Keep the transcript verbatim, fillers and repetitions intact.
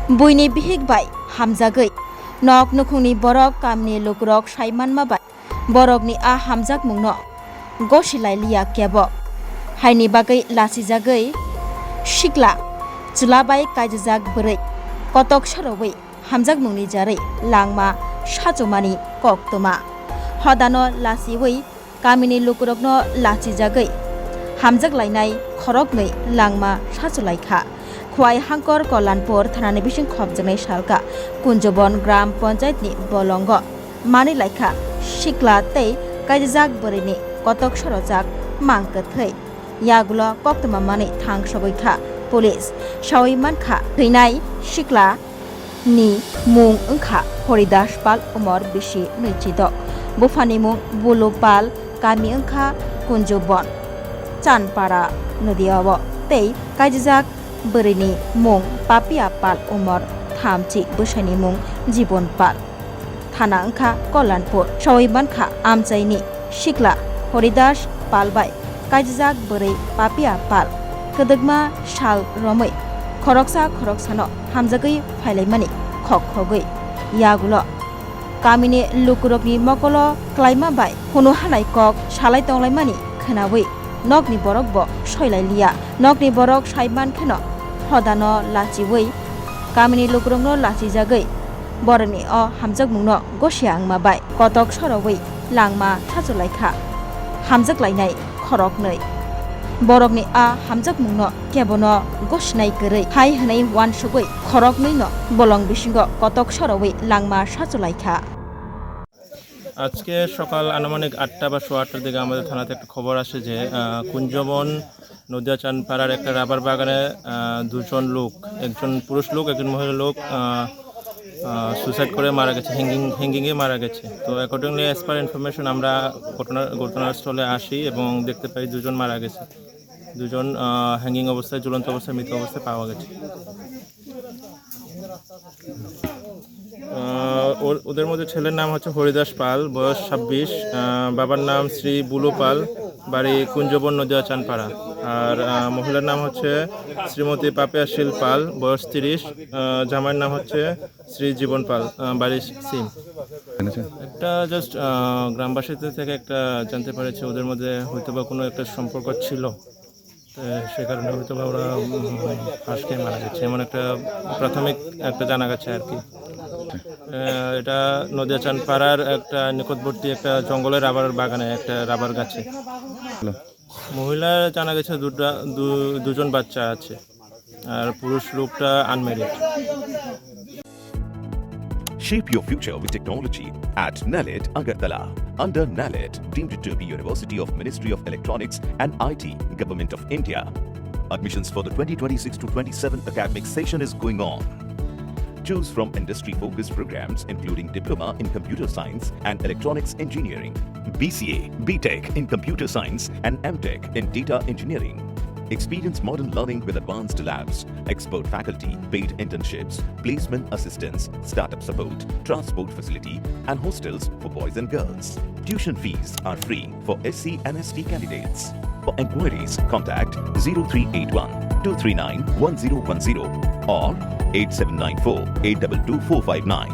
Buini bihik bai hamjagwi nok nukhungni borok kamini lukurok sai manma bai borokni a hamjakmungno gosi lai liya kebo. Haini bagwi lachijagwi sikla chwla bai kaijajak bwrwi kotok sorowi hamjakmungni jarwi langma sachomani koktwma. Hodano lachiwi kamini lukurokno lachijagwi hamjak lainai khoroknwi langma sacholaikha. Khwai Hangkor Kollanpur thanani bising khopjaknai salka Kunjobon Gram Panchayatni bolongo manwi laikha sikla tei kaijajak bwrwini kotok sorojak mang kwthwi. Yagulo koktwma manwi thangsogwi kha police. Sawi mankha, thwinai sikla ni mung wngkha Horidas Pal, umor bisi nwichidok. Buphani mung Bulu Pal, kami wngkha Kunjubon, Chanpara, Nodiao, tei kaijajak bwrwini mung Papia Pal, umor thamchi, bwsaini mung Jibon Pal. Thana wngkha Kollanpur. Sawi mankha, amchaini sikla Horidas Pal bai kaijajak bwrwi Papia Pal kwdwkma sal romwi khoroksa khoroksano hamjagwi phailaimani khok khogwi. Yagulo kamini lukurokni mokolo klaima bai hunu hanai kok salai tonglaimani khwnawi nokni borok bo soilai liya. Nokni borok sai mankheno hodano lachiwi kamini lukurokno lachijagwi borokni o hamjakmungno gosia wngma bai kotok sorowi langma sacholaikha hamjak lainai khoroknwi. Borokni a hamjakmungno kebono gosinai kwrwi hai hwnwi uansugwi khoroknwino bolong bisingo kotok sorowi langma sacholaikha. আজকে সকাল আনুমানিক আটটা বা সোয়া আটটার দিকে আমাদের থানাতে একটা খবর আসে যে, আহ, কুঞ্জবন নদিয়া চানপাড়ার একটা রাবার বাগানে, আহ, দুজন লোক, একজন পুরুষ লোক, একজন মহিলা লোক, আহ, আহ, সুইসাইড করে মারা গেছে, হ্যাঙ্গিং, হ্যাঙ্গিংয়ে মারা গেছে। তো accordingly, as per information, আমরা ঘটনা, ঘটনাস্থলে আসি এবং দেখতে পাই দুজন মারা গেছে। দুজন, আহ, হ্যাঙ্গিং অবস্থায়, ঝুলন্ত অবস্থায়, মৃত অবস্থায় পাওয়া গেছে। আহ, ওর, ওদের মধ্যে ছেলের নাম হচ্ছে হরিদাস পাল, বয়স ছাব্বিশ, আহ, বাবার নাম শ্রী বুলু পাল, বাড়ি কুঞ্জবন নদিয়া চানপাড়া। আর, আহ, মহিলার নাম হচ্ছে শ্রীমতী পাপিয়া শীল পাল, বয়স তিরিশ, আহ, জামাইয়ের নাম হচ্ছে শ্রী জীবন পাল, আহ, বাড়ি সিম। একটা জাস্ট, আহ, গ্রামবাসীদের থেকে একটা জানতে পেরেছি, ওদের মধ্যে হয়তো বা কোনো একটা সম্পর্ক ছিল। তো সে কারণে হয়তো বা ওরা, উম, ফাঁস খেয়ে মারা গেছে, এমন একটা প্রাথমিক একটা জানা গেছে আর কি। আহ, এটা নদিয়াচান পাড়ার একটা নিকটবর্তী একটা জঙ্গলের রাবার বাগানে, একটা রাবার গাছে। মহিলা জানা গেছে দুটা, দু-, দুজন বাচ্চা আছে, আর পুরুষ লোকটা unmarried. Shape your future with technology at NALET Agartala. Under NALET, deemed to be University of Ministry of Electronics and I T, Government of India. Admissions for the twenty twenty-six to twenty-seven academic session is going on. Choose from industry-focused programs including Diploma in Computer Science and Electronics Engineering, B C A, B Tech in Computer Science and M Tech in Data Engineering. Experience modern learning with advanced labs, expert faculty, paid internships, placement assistance, startup support, transport facility, and hostels for boys and girls. Tuition fees are free for S C and S T candidates. For inquiries, contact zero three eight one two three nine one zero one zero or eight seven nine four eight two two four five nine.